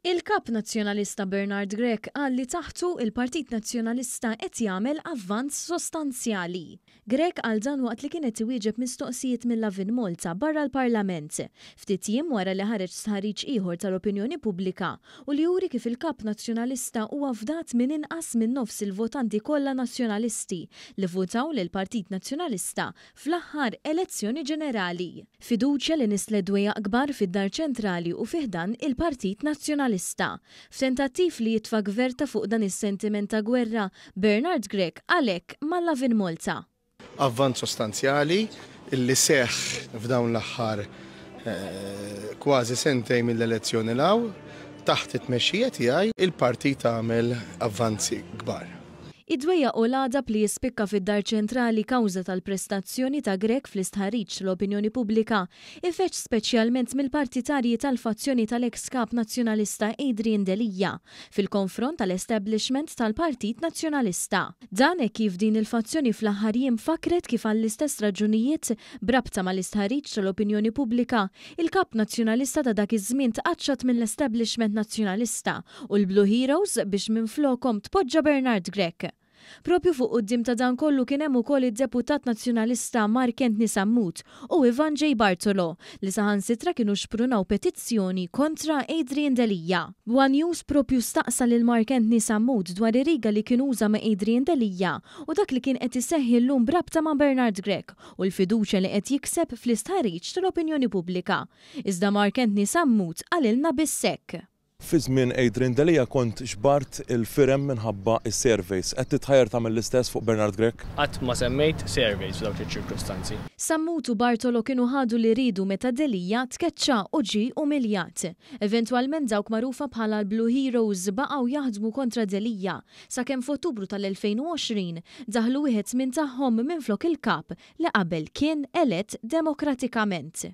Il-Kap Nazzjonalista Bernard Grech qal li taħtu, il-Partit Nazzjonalista qed jagħmel avvanz sostanzjali. Grech qal dan waqt li kien qed iwieġeb mistoqsijiet mill-Lovin Malta barra l-Parlament, ftit jiem wara li ħareġ stħarriġ ieħor tal-opinjoni pubblika u li juri kif il-Kap Nazzjonalista huwa fdat minn inqas minn nofs il-votanti kollha Nazzjonalisti li vvutaw lill-Partit Nazzjonalista fl-aħħar elezzjoni ġenerali. Fiduċja li nisslet dwejjaq kbar fid-Dar Ċentrali u fi ħdan il-Partit Nazzjonalista. F'tentattiv li jitfa' gverta fuq dan is-sentiment ta' gwerra, Bernard Grech qal hekk ma' Lovin Malta. Avvanz sostanzjali li seħħ f'dawn l-aħħar kważi sentejn mill-elezzjoni 'l hawn, taħt it-tmexxija tiegħi, il-partit għamel avvanzi kbar. Id-dwejjaq u l-għadab li jispikka fid-Dar Ċentrali kawża tal-prestazzjoni ta' Grech fl-istħarriġ tal-opinjoni pubblika, ifeġġ speċjalment mill-partitarji tal-fazzjoni tal-eks Kap Nazzjonalista Adrian Delia fil-konfront tal-establishment tal-Partit Nazzjonalista. Dan hekk kif din il-fazzjoni fl-aħħar jiem fakkret kif għall-istess raġunijiet b'rabta mal-istħarriġ tal-opinjoni pubblika, il-Kap Nazzjonalista ta' dak iż-żmien tqaċċat mill-establishment Nazzjonalista u l-Blue Heroes biex minflokhom tpoġġa Bernard Grech. Propju fuq quddiem ta' dan kollu kien hemm ukoll id-Deputat Nazzjonalista Mark Anthony Sammut u Ivan J. Bartolo li saħansitra kienu xprunaw petizzjoni kontra Adrian Delia. One News propju staqsa lil Mark Anthony Sammut dwar ir-riga li kien uża ma' Adrian Delia u dak li kien qed iseħħ illum b'rabta ma' Bernard Grech u l-fiduċja li qed jikseb fl-istħarriġ tal-opinjoni pubblika. Iżda Mark Anthony Sammut qalilna biss hekk. Fi żmien Adrian Delia kont ġbart il-firem minħabba s-surveys. Qed titħajjar tagħmel l-istess fuq Bernard Grech? Qatt ma semmejt surveys f'dawk iċ-ċirkustanzi. Sammut u Bartolo kienu ħadu li riedu meta Delia tkeċċa u ġie umiljat. Eventwalment dawk magħrufa bħala l-Blue Heroes baqgħu jaħdmu kontra Delia sakemm f'Ottubru tal-2020 daħlu wieħed minn tagħhom minflok il-Kap li qabel kien elett demokratikament.